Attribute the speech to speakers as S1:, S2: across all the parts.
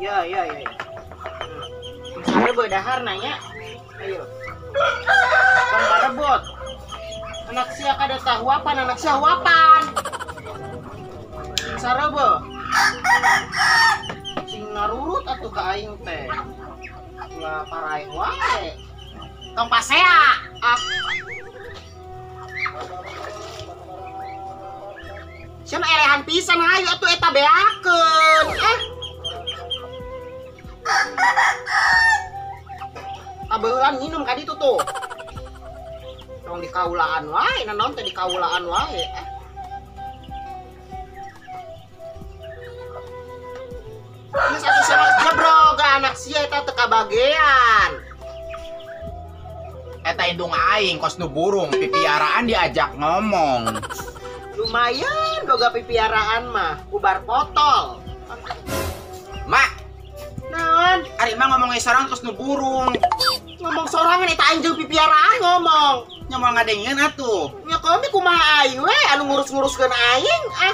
S1: Ya ya ya. Misalnya bedahar nanya. Ayo. Tong parebot. Anak sia kada tahuapan, anak sia huapan. Sarebe. Sing narurut atuh ka aing teh. Ulah paraeh wae. Tong pasea. Ah. Sia mah elehan pisan hayu atuh eta beakeun. Eh. Tabeulan minum ka ditu tuh. Tong dikaulaan wae, naon teh dikaulaan wae. Eh. Geus atuh sia mah jebrog anak sia eta teu kabagean.
S2: Eta indung aing kos nu burung pipiaraan diajak ngomong.
S1: Lumayan boga pipiaraan mah, ubar potol.
S2: Mak,
S1: naon?
S2: Ari mah ngomong sorang kos nu burung.
S1: Ngomong sorangan eta aing jeung pipiaraan ngomong.
S2: Nya moal ngadengeun atuh.
S1: Nya komi kumaha aing we anu ngurus-nguruskeun aing ah.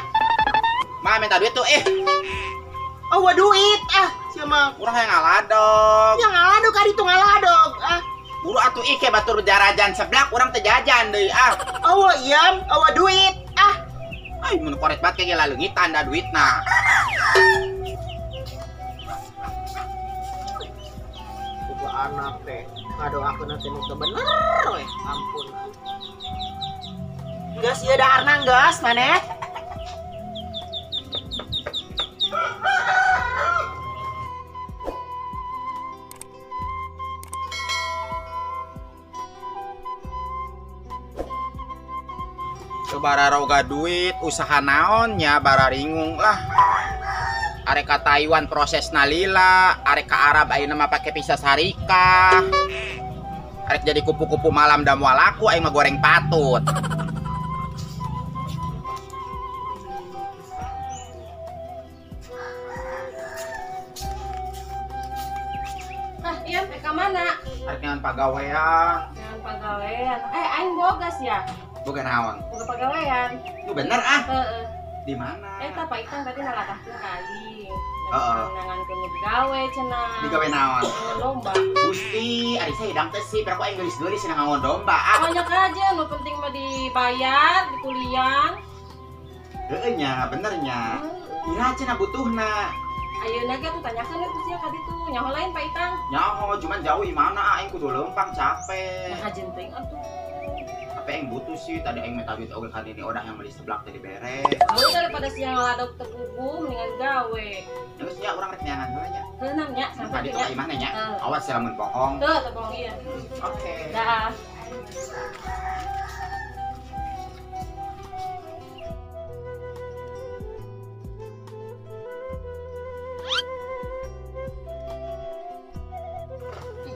S2: Mak minta duit tuh eh.
S1: Oh, duit ah sia mah.
S2: Urang hayang ngaladog.
S1: Nya ngaladog ka ditu ngaladog ah.
S2: Buru atuh ike batur jarajan seblak urang teh jajan deui ah.
S1: Oh iya, oh duit ah.
S2: Ay mun koret banget kayak laleungitan da duitna.
S1: Boga anak teh ngadoakeun teh nu teu bener we, ampun. Geus ieu daharna geus maneh.
S2: Bararoga duit usaha naonnya bararingung lah. Arek ka Taiwan proses nalila, arek ka Arab ayeuna mah pake visa syarikah. Arek jadi kupu-kupu malam da moal laku aing mah goreng patut.
S3: Hah, iya, ka mana?
S2: Arek ngan pagawean.
S3: Ngan pagawean. Eh, aing bogas ya.
S2: Boga naon?
S3: Boga pagawean.
S2: Lu bener ah?
S3: Heeh.
S2: Di mana?
S3: Eta Pak Itang tadi ngalakahkeun ka aing.
S2: Heeh.
S3: Nangankeun digawe cenah.
S2: Digawe naon?
S3: Domba.
S2: Gusti, ari saya hidang teh sih, berapa aing geulis-geulis cenah ngangon domba ah.
S3: Banyak aja, nu penting mah dibayar, dikulian.
S2: Heeh nya, bener nya. Ira cenah butuhna.
S3: Ayeuna ge atuh tanyakeun atuh sia ka ditu. Nyaho lain Pak Itang.
S2: Nyaho, cuman jauh i mana aing kudu leumpang capek.
S3: Nah, jenteng atuh.
S2: Tapi aing butuh sih, tadi aing minta duit oge ka nini odah yang beli seblak tadi bere.
S3: Oh, daripada siang ngaladog teu puguh mendingan gawe.
S2: Terus nya urang rek neangan heula nya.
S3: Heuh nya sampai
S2: ditu ka imahna nya. Awas sia lamun bohong.
S3: Teu, teu bohong ieu.
S2: Oke.
S3: Dah.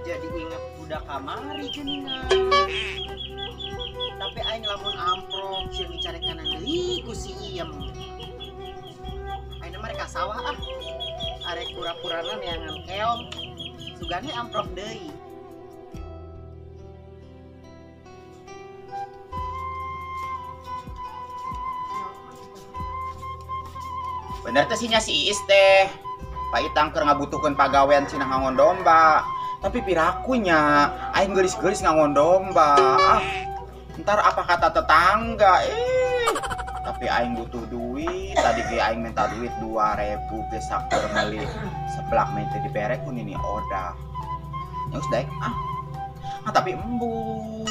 S1: Jadi inget budak kamari geuningan. Tapi aing lamun amprok sieun dicarekanan deui ku si Iem. Aing mah rek ka sawah ah. Arek pura-purana neangan keong. Sugane amprok deui.
S2: Bener teh nya si Iis teh. Pak Itang keur ngabutuhkeun pagawean cenah ngangon domba. Tapi pirakunya aing geulis-geulis ngangon domba. Ah, ntar apa kata tetangga? Eh, tapi aing butuh duit. Tadi ge aing minta duit 2000 ge sakur meuli seblak mah teu dibere ku nini odah. Ya geus daek ah. Ah, tapi embung.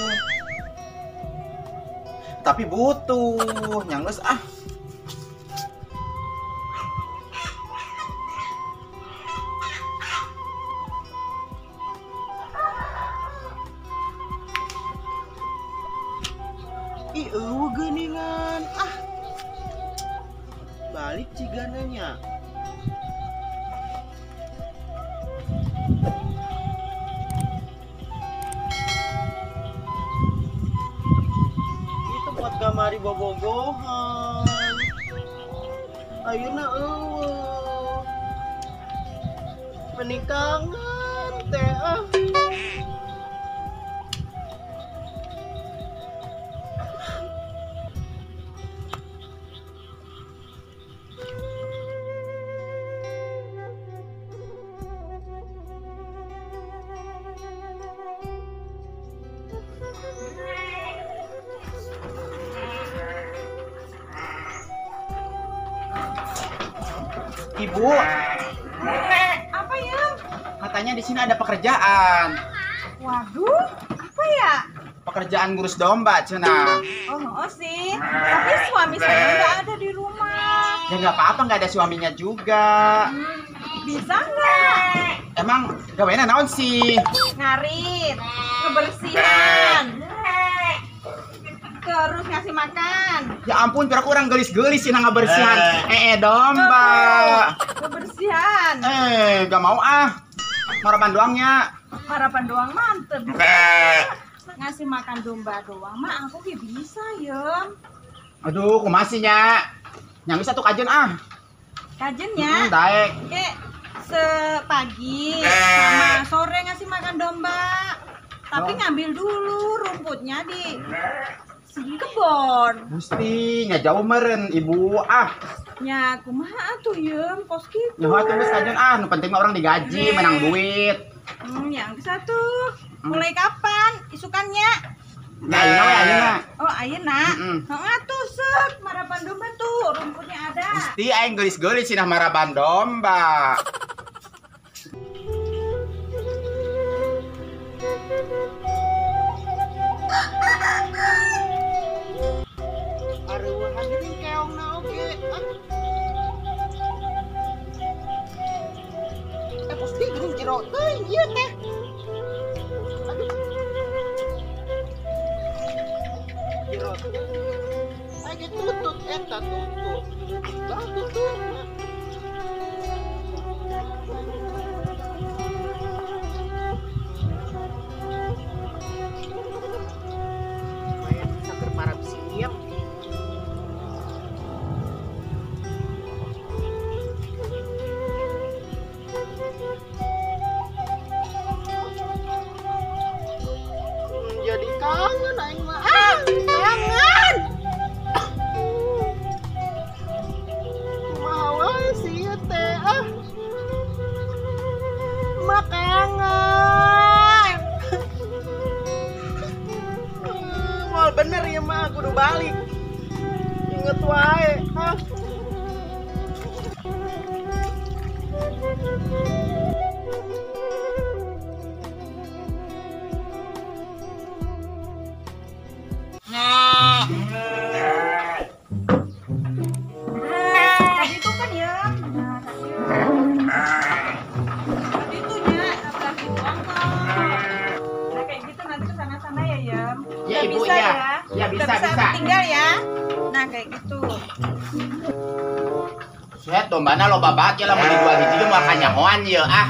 S2: Tapi butuh, nya geus ah.
S1: Ih, eueuh geuningan ah. Balik cigana nya. Itu buat kamari bobogohan. Ayeuna eueuh. Menikangan teh ah.
S2: Ibu.
S3: Apa ya?
S2: Katanya di sini ada pekerjaan.
S3: Waduh, apa ya?
S2: Pekerjaan ngurus domba, cenah.
S3: Oh, sih. Tapi suami saya nggak ada di rumah.
S2: Ya nggak apa-apa, nggak ada suaminya juga.
S3: Bisa nggak?
S2: Emang gaweannya naon sih?
S3: Ngarit, kebersihan, terus ngasih makan.
S2: Ya ampun, pira kurang gelis-gelis sih ngabersihan. Domba.
S3: Kebersihan.
S2: Gak mau ah. Marapan doangnya.
S3: Marapan doang mantep. Ngasih makan domba doang mah aku gak bisa, Yem.
S2: Aduh, kumasinya. Yang bisa tuh kajen ah.
S3: Kajennya?
S2: Daek.
S3: Kayak sepagi sama sore ngasih makan domba. Tapi ngambil dulu rumputnya di kebon.
S2: Gusti, nggak jauh meren ibu ah.
S3: Ya, kumaha atuh Yem, kos kitu.
S2: Ya atuh geus kajen ah, nu penting mah orang digaji, menang duit.
S3: Yang satu. Mulai kapan isukannya?
S2: Nah, ayeuna we ayeuna.
S3: Oh, ayeuna. Heeh atuh seuk maraban domba tuh, rumputnya ada.
S2: Gusti aing geulis-geulis cenah maraban domba.
S1: Areuhan geuning keongna oge. Pasti geuning jero teuing ieu teh. Aduh. Jero. Aya tutut eta tutut. Bah tutut. Lumayan bisa keur parab siang. Jadi kangen aing mah. Ah, kangen. Kumaha wae sih teh ah. Mah kangen. Moal bener ya mah kudu balik. Inget wae ah.
S3: Tadi itu kan ya. Tadi itu nya lagi doang kok. Nah kayak gitu nanti ke sana-sana ya, Yem.
S2: Ya, ibu
S3: bisa
S2: ya.
S3: Ya.
S2: Ya bisa, bisa.
S3: Tinggal ya. Nah kayak gitu.
S2: Set dombana loba banget ya lamun dijual hiji ge moal kanyahoan ye ah.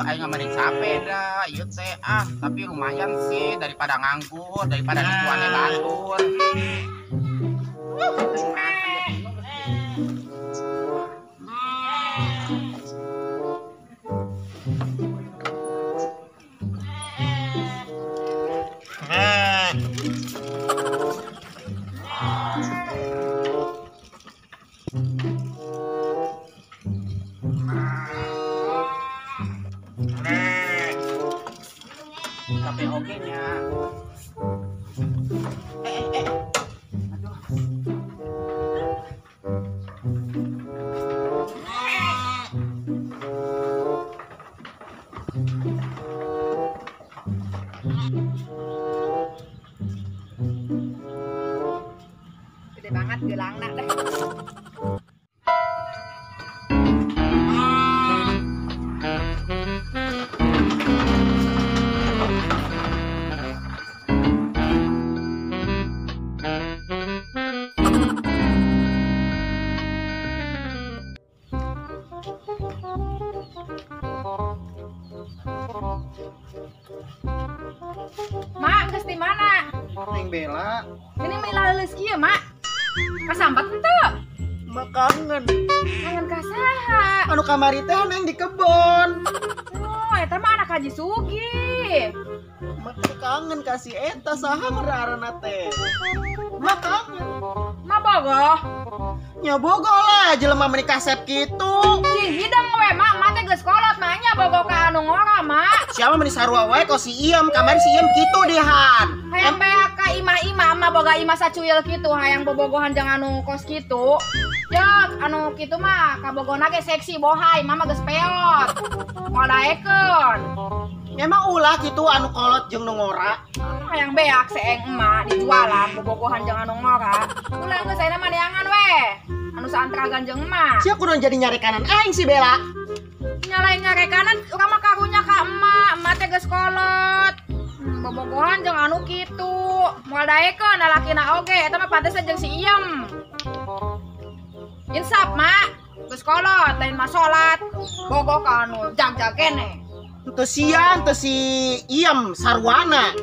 S2: Aing mending sapeda ieu teh ah, tapi lumayan sih daripada nganggur, daripada nungguan batur. Capek oge nya. Aduh.
S3: Gede banget gelangna deh.
S4: Mak, geus di mana?
S1: Neng Bella.
S4: Ini mah leuleus kieu, Mak. Kasambat henteu?
S1: Mak kangen.
S4: Kangen ka saha?
S1: Anu kamari teh neng di kebon.
S4: Oh, eta mah anak Haji Sugi.
S1: Mak kangen ka si eta saha ngaranna teh. Mak kangen.
S4: Mak bogoh.
S1: Nya bogoh lah jelema meni kasep kitu.
S4: Si hideng we mak, mak teh geus kolot mah nya bogoh ka anu ngora mak.
S1: Siapa meni sarua wae kok si Iem, kamari si Iem kitu dihan.
S4: Hayang beak ka imah-imah mah boga imah sacuil kitu, hayang bobogohan jeung anu kos kitu. Jek, anu kitu mah kabogona ge seksi bohai, mama geus peot. Moal daekeun.
S1: Memang ulah kitu anu kolot jeung nu ngora.
S4: Hayang beak seeng emak dijualan bobogohan jeung anu ngora. Ulah geus ayeuna mah neangan we. Anu saantragan jeung emak.
S1: Sia kudu jadi nyarekanan aing si Bella.
S4: Nyalain nyarekanan urang mah karunya ka emak, emak teh geus kolot. Bobogohan jeung anu kitu. Moal daekeun lalakina oge eta mah pantes jeung si Iem. Insaf mak, geus kolot lain mah salat. Bogoh ka anu jag-jag keneh.
S1: Teu sian teu si Iem sarwana.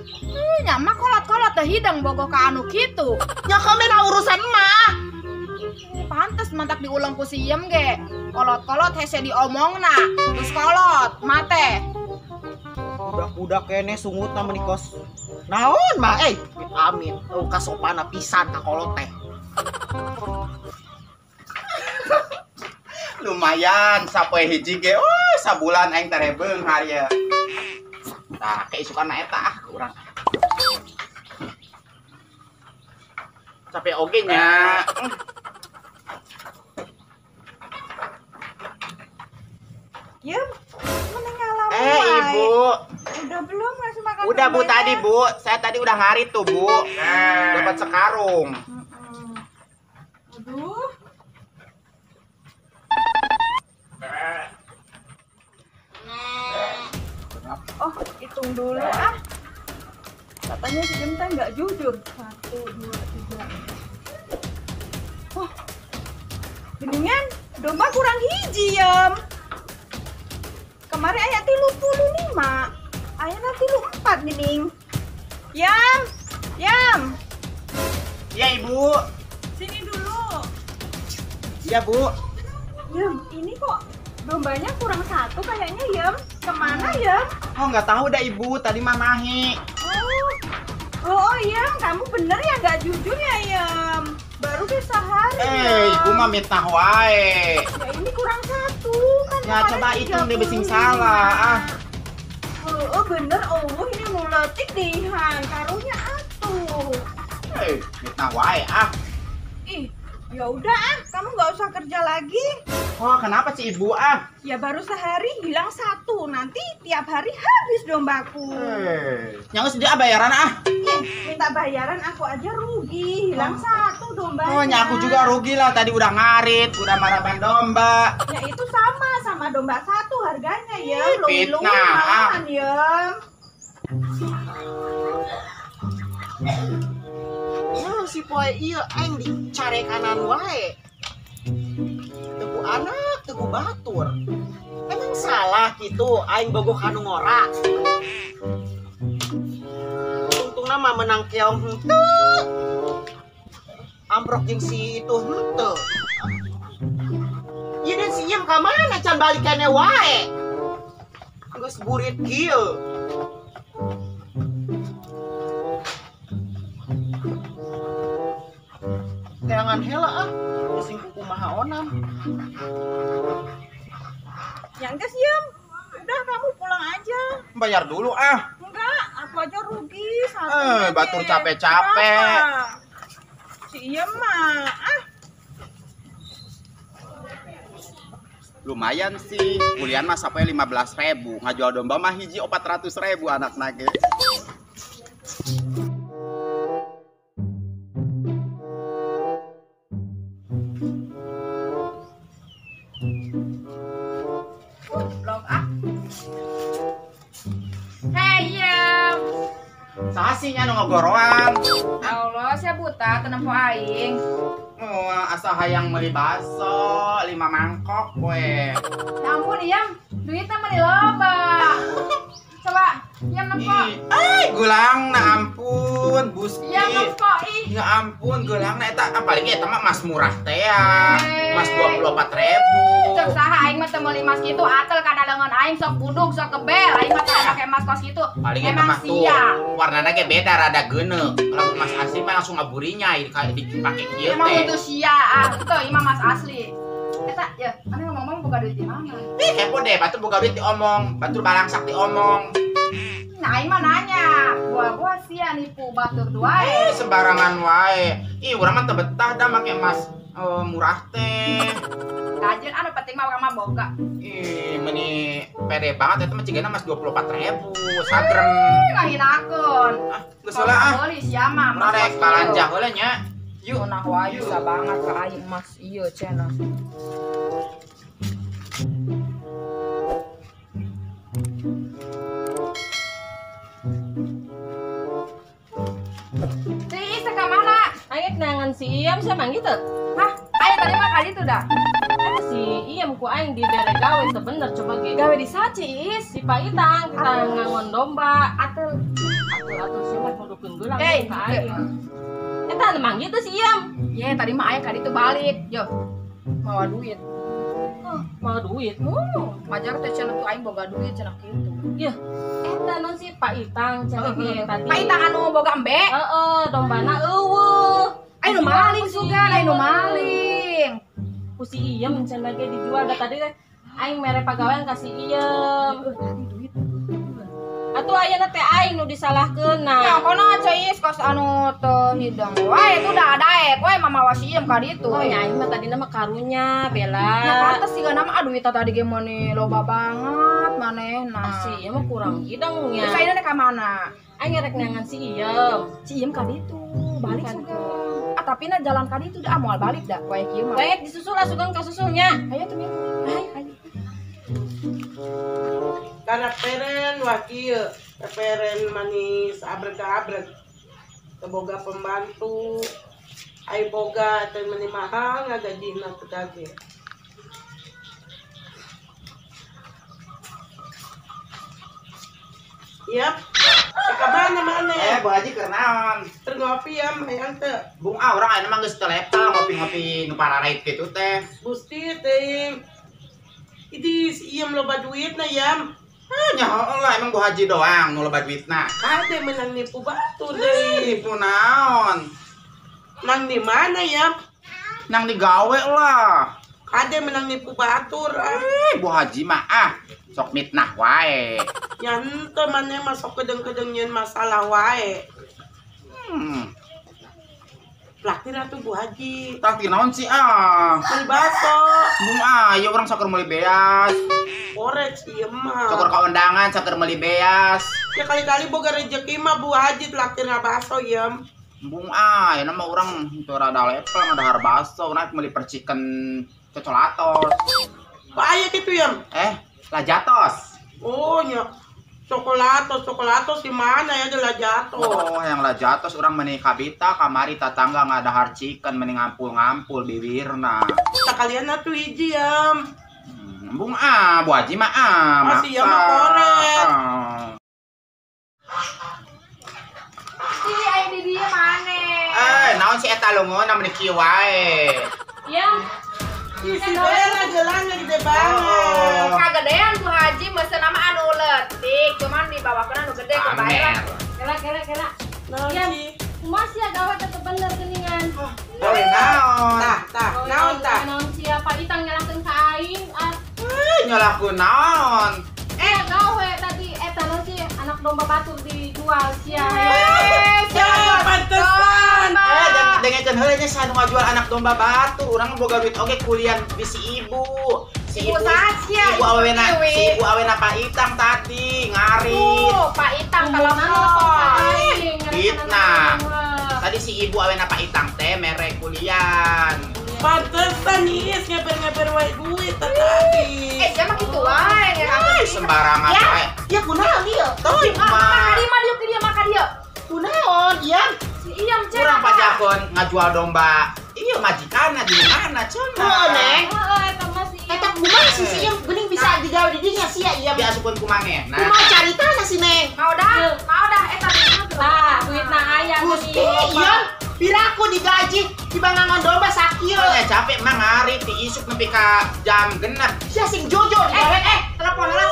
S4: Nya mah kolot-kolot teh hideng bogoh ka anu kitu.
S1: Nya komen urusan emak.
S4: Pantes mantak diulang ku si Iem ge. Kolot-kolot hese diomongna. Geus kolot mate.
S1: Budak-budak keneh sungutna meni kos. Naon mah amit. Oh kasopana pisan ka kolot teh.
S2: Lumayan sapoe hiji ge. Oh, sabulan aing teh beunghar ye. Tah, keisukan na eta ah urang. Capek oge nya.
S3: Yem, mending ngalamin.
S2: Ibu.
S3: Udah belum ngasih makan?
S2: Udah Bu tadi Bu, saya tadi udah ngarit tuh Bu. Dapat sekarung.
S3: Aduh. Oh, hitung dulu ah. Katanya si Jem teh nggak jujur. 1, 2, 3. Oh, geningan domba kurang hiji Yem. Kemarin ayah 35, ayah 34 gening. Yam, Yam.
S2: Ya Ibu.
S3: Sini dulu.
S2: Iya Bu.
S3: Yem, ini kok dombanya kurang satu kayaknya Yem. Kemana Yem?
S2: Oh nggak tahu dah Ibu, tadi mah mahi.
S3: Oh Yem, kamu bener ya nggak jujur ya Yem. Baru bisa hari.
S2: Ibu mah mitnah wae.
S3: Ya ini kurang satu kan.
S2: Ya coba hitung deh besing salah ah.
S3: Oh bener, oh ini muletik dihan, karunya atuh.
S2: Mitnah wae ah.
S3: Ih, ya udah ah, kamu nggak usah kerja lagi.
S2: Oh, kenapa sih Ibu ah?
S3: Ya baru sehari hilang satu, nanti tiap hari habis dombaku.
S2: Yang dia bayaran ah?
S3: Minta bayaran aku aja rugi, hilang satu dombanya.
S2: Oh, ya aku juga rugi lah, tadi udah ngarit, udah maraban domba.
S3: Ya itu sama domba satu harganya ya,
S2: fitnah ah.
S3: Ya.
S1: Ya si poe ieu aing dicarekanan wae. Teku anak, teku batur. Emang salah gitu aing bogoh kanu ngora. Untungna mah menang keong henteu. Amprok jeung si itu henteu. Ieu dan si Iem ka mana can balikannya wae. Geus burit kieu. Teangan hela ah. Sing kumaha onam.
S3: Yang geus Yem, udah kamu pulang aja.
S2: Bayar dulu ah.
S3: Enggak, aku aja rugi satu.
S2: Batur capek-capek.
S3: Si Yem mah ah.
S2: Lumayan sih, kuliah mah sampai 15.000, ngajual domba mah hiji 400.000 anak nage.
S4: Hei Yem.
S2: Saha sih nya nu ngogoroan?
S4: Allah, saya buta teu nempo aing.
S2: Oh, asa hayang meuli baso 5 mangkok we.
S4: Ya ampun Yem, duitnya meuli loba. Coba Yem nempo.
S2: Gulang na ampun, Buski.
S4: Yem nempo ih.
S2: Ya ampun, gulang na eta paling eta mah mas murah teh ya. Mas 24.000.
S4: Cek saha aing mah teu meuli mas kitu atel kada kana leungeun aing sok budug sok kebel aing mah teu make emas kos kitu.
S2: Paling eta mah tuh warnana ge beda rada geuneuk. Lamun emas asli mah langsung ngaburinya dipake kieu teh.
S4: Emang untuk sia ah teu ieu mah emas asli. Eta ya, ane ngomong-ngomong boga duit di mana?
S2: Ih, kepo deh, batur boga duit diomong, batur balangsak diomong.
S4: Nah, aing mah nanya, gua sia nipu batur wae.
S2: Sembarangan wae. Ih, urang mah teu betah dah make emas murah teh.
S4: Kajeun anu penting mah urang mah boga.
S2: Ih, meni pede banget eta mah cigana emas 24.000 sagrem.
S4: Ngahinakeun.
S2: Ah, geus heula ah.
S4: Meuli sia mah.
S2: Rek balanja heula nya.
S4: Yuk, nah wae bisa banget ka aing emas ieu cenah. Si ka mana?
S3: Aing nangan si Iyam sama gitu.
S4: Hah? Aing tadi mah kali itu dah.
S3: Si Iyam ku aing di bere gawe sebener coba ge.
S4: Gawe di saci Is?
S3: Si Pak Itang kita ngangon domba.
S4: Atul.
S3: Atul sih mah kudukeun geula ka aing. Eta emang gitu si Iyam.
S4: Ye, tadi mah aing kali itu balik. Yo. Mawa duit.
S3: Mawa duit.
S4: Wajar teh cenah tuh aing boga duit cenah kitu.
S3: Yeuh. Eta non si Pak Itang cenah ge tadi.
S4: Pak Itang anu boga embe?
S3: Heeh, dombana eueuh.
S4: Aing nu maling sugan, aing nu maling.
S3: Ku si Iyem cenah ge dijual da tadi teh aing mere pagawean ka si Iyem.
S4: Tadi duit.
S3: Atuh ayeuna teh aing nu disalahkeun nah.
S4: Ya kono Ceis kos anu teu hidang wae itu udah daek we mamawa si Iyem ka ditu.
S3: Oh nya aing mah tadina mah karunya Bella.
S4: Nya pantes siga nama duit tadi ge meuni loba banget manehna.
S3: Si Iyem mah kurang hidang nya.
S4: Terus ayeuna ka mana?
S3: Aing rek neangan si Iyem.
S4: Si Iyem ka ditu balik sugan. Ah tapi na jalan ka ditu da moal balik da wae kieu mah.
S3: Baik disusul asugan ka susulnya.
S4: Ayo tuh Ayo ayo.
S5: Karena peren wakil, peren manis abreg-abreg, teboga pembantu, ai boga teh meni mahal ngagajina teu kage. Yap, ka mana mana?
S2: Bu Haji keur naon?
S5: Keur ngopi ya, hayang teu.
S2: Bung ah urang ayeuna mah geus teu level ngopi-ngopi nu pararait kitu teh.
S5: Gusti teh. Idi si Iyem loba duitna yam.
S2: Nya lah emang Bu Haji doang nu loba duitna.
S5: Kade menang nipu batur deui.
S2: Nipu naon?
S5: Nang di mana ya?
S2: Nang di gawe lah.
S5: Kade menang nipu batur.
S2: Bu Haji mah ah sok mitnah wae.
S5: Nya henteu maneh mah sok kedeng-kedeng nyeun masalah wae. Traktir atuh Bu Haji.
S2: Traktir naon sih ah?
S5: Meuli baso.
S2: Bung ah, ya urang sok keur meuli beas.
S5: Korek ieu mah.
S2: Sok keur ka undangan, sok keur meuli beas.
S5: Ya kali-kali boga rezeki mah Bu Haji traktir baso yem.
S2: Bung ah, ya nama urang teu rada level ngadahar baso, urang meuli percikan cocolatos.
S5: Kok aya kitu yem?
S2: Lajatos.
S5: Oh nya. Cokolatos, cokolatos di mana ya adalah jatuh.
S2: Oh, yang lah jatuh orang meni kabita kamari tatangga ngadahar chicken meni ngampul-ngampul bibirna.
S5: Tak kalian atuh hiji yam.
S2: Bung ah, Bu Haji mah ah,
S5: masih ya mah korek.
S4: Si ai di dieu maneh.
S2: Naon si eta leungeunna meni kieu wae.
S3: Yam.
S5: Ih, si Bella gelangnya gede banget.
S4: Kagedean Bu Haji mesen nama anu leutik, cuman dibawakeun anu gede ke bae lah.
S3: Kela kela kela.
S5: Naon sih?
S3: Kumaha sia gawe teu bener geuningan.
S2: Gawe naon?
S5: Tah, tah, naon tah?
S3: Naon sia Pak Itang nyalahkeun ka aing.
S2: Nyalahkeun naon?
S3: Gawe tadi eta naon sih anak domba batur dijual sia.
S5: Sia pantesan.
S2: Dengekeun heula nya saha nu ngajual anak domba batur, urang boga duit oge kuliah di si ibu. Si ibu sia, ibu awena, si ibu awena Pak Itang tadi ngarit.
S4: Pak Itang telepon.
S2: Fitnah. Tadi si ibu awena Pak Itang teh mere kuliah.
S5: Pantesan Iis ngeber-ngeber wae duit tadi.
S4: Sia mah kitu wae.
S2: Sembarangan wae.
S1: Ya kunaon ieu?
S2: Teuing mah.
S4: Maka dieu mah dieu maka dieu.
S1: Kunaon ieu?
S4: Si Iyam cenah.
S2: Urang pajakon ngajual domba. Iya majikanna di mana cenah?
S1: Heuh Neng.
S3: Heeh eta mah si Iyam.
S1: Eta kumaha sih si Iyam geuning bisa digawe di dinya sia Iyam.
S2: Diasupkeun ku manehna.
S1: Kumaha caritana si Neng?
S4: Mau dah, mau dah eta duitna.
S3: Tah, duitna aya
S1: Gusti Iyam, piraku digaji tiba ngangon domba sakieu.
S2: Oh, ya capek mah ngarit di isuk nepi ka jam 6.
S1: Sia sing jujur digawe.
S4: Telepon lah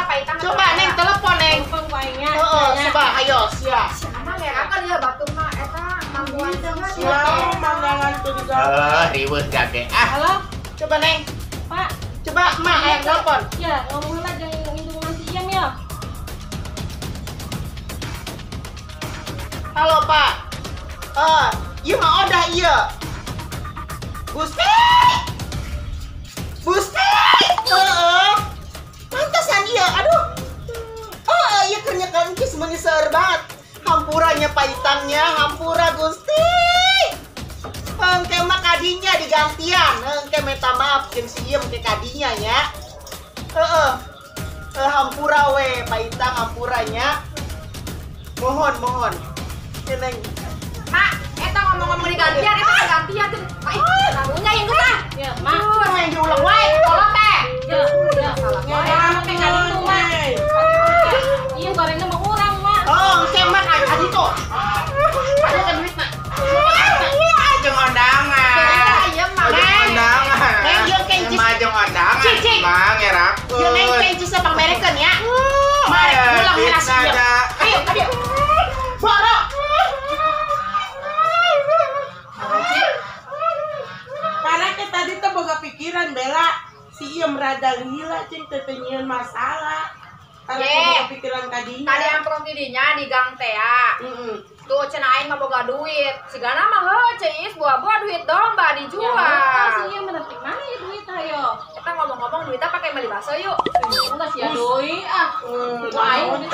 S4: Pak Itang.
S1: Coba Neng telepon Neng.
S3: Telepon ku aing nya.
S1: Heeh, coba ayo sia.
S4: Siapa ngerakeun ieu batur mah eta mampuan
S5: Sia mandangan tuh juga.
S2: Riweuh gage. Ah.
S3: Halo.
S1: Coba Neng.
S3: Pak.
S1: Coba Mak ayo telepon.
S3: Ya, ngomong lah jeung indung si Iyem ya.
S1: Halo Pak. Ieu mah odah ieu. Gusti. Gusti. Heeh. Pantesan ieu, aduh. Oh, ieu keur nyekel engkis meuni seueur banget. Hampuranya Pak Itangnya, hampura Gusti. Engke mah kadinya digantian. Engke minta maaf jeung si Iyem ke kadinya nya. Heeh. Hampura we Pak Itang hampuranya. Mohon, mohon. Neng.
S4: Mak, eta ngomong-ngomong digantian, eta digantian tuh. Ih, lagunya yang geus ah.
S3: Ya, Mak.
S1: Yang diulang wae,
S4: tolong teh.
S3: Ya, ya. Salah. Teh kali itu, Mak. Iya, gorengnya mau urang, Mak.
S1: Oh, engke Mak adi tuh. Ada kan duit, Mak.
S2: Jeung ondangan.
S4: Iya, Mak.
S2: Jeung ondangan.
S1: Neng, jeung kencis.
S2: Mak jeung ondangan.
S1: Cik.
S2: Mak ngerakeun.
S1: Jeung neng kencis pang merekeun ya. Mari, ulang heula sih. Ayo, ayo. Boro.
S5: Karena ke tadi tuh boga pikiran Bella, si Iyem rada gila cing teu nyieun masalah. Karena boga pikiran tadinya.
S4: Tadi amprok didinya di gang teh ya. Tuh cenah aing mah boga duit. Sigana mah heuh Ceis buah-buah duit domba dijual.
S3: Ya, si Iyem bener ti mana ya duit ayo.
S4: Kita ngomong-ngomong duitnya pakai beli bakso yuk.
S3: Enggak sih ya deui ah. Ku aing duit.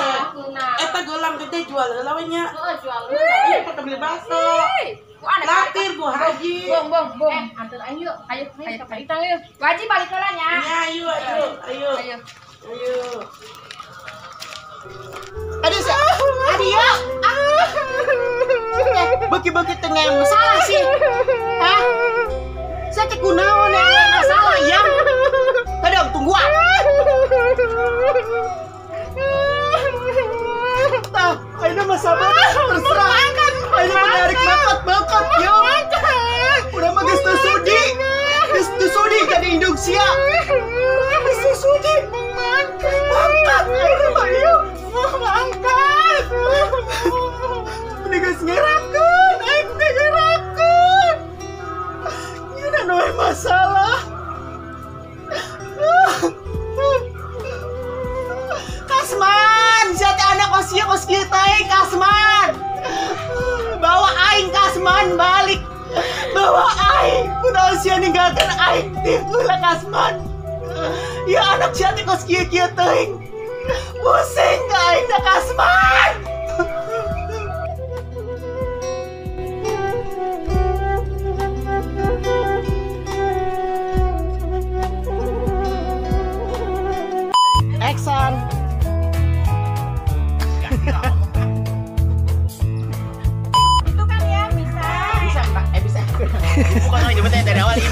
S5: Eta gelang gede jual heula we nya.
S3: Heeh, jual heula.
S5: Iya, pakai beli bakso. Latir Bu Haji.
S4: Bong, bong, bong.
S3: Antar aing yuk.
S4: Ayo, ayo,
S3: Pak Itang yuk.
S4: Wajib balik heula nya.
S5: Ya, ayo, ayo, ayo.
S4: Ayo.
S5: Ayo.
S1: Aduh, aduh ya. Beki-beki tengah yang masalah sih. Hah? Saya teh kunaon yang masalah ya? Kadang tungguan. Tah, ayeuna mah sabar terserah. Ayeuna menarik bakat-bakat yo. Udah mah geus teu sudi. Geus teu sudi jadi indung sia. Geus teu sudi. Mangkat ayeuna mah ieu. Mangkat. Ini geus ngerakeun, aing teh ngerakeun. Ieu nu masalah. Kasman, sia teh anak osia kos kieu teh Kasman. Bawa aing Kasman balik. Bawa aing, kunaon sia ninggalkeun aing timbul Kasman. Ya anak sia teh kos kieu-kieu teuing. Pusing ka aing da Kasman. Action.
S3: Itu kan ya bisa.
S2: Bisa, Pak. Bisa. Bukan nyebutnya dari awal itu.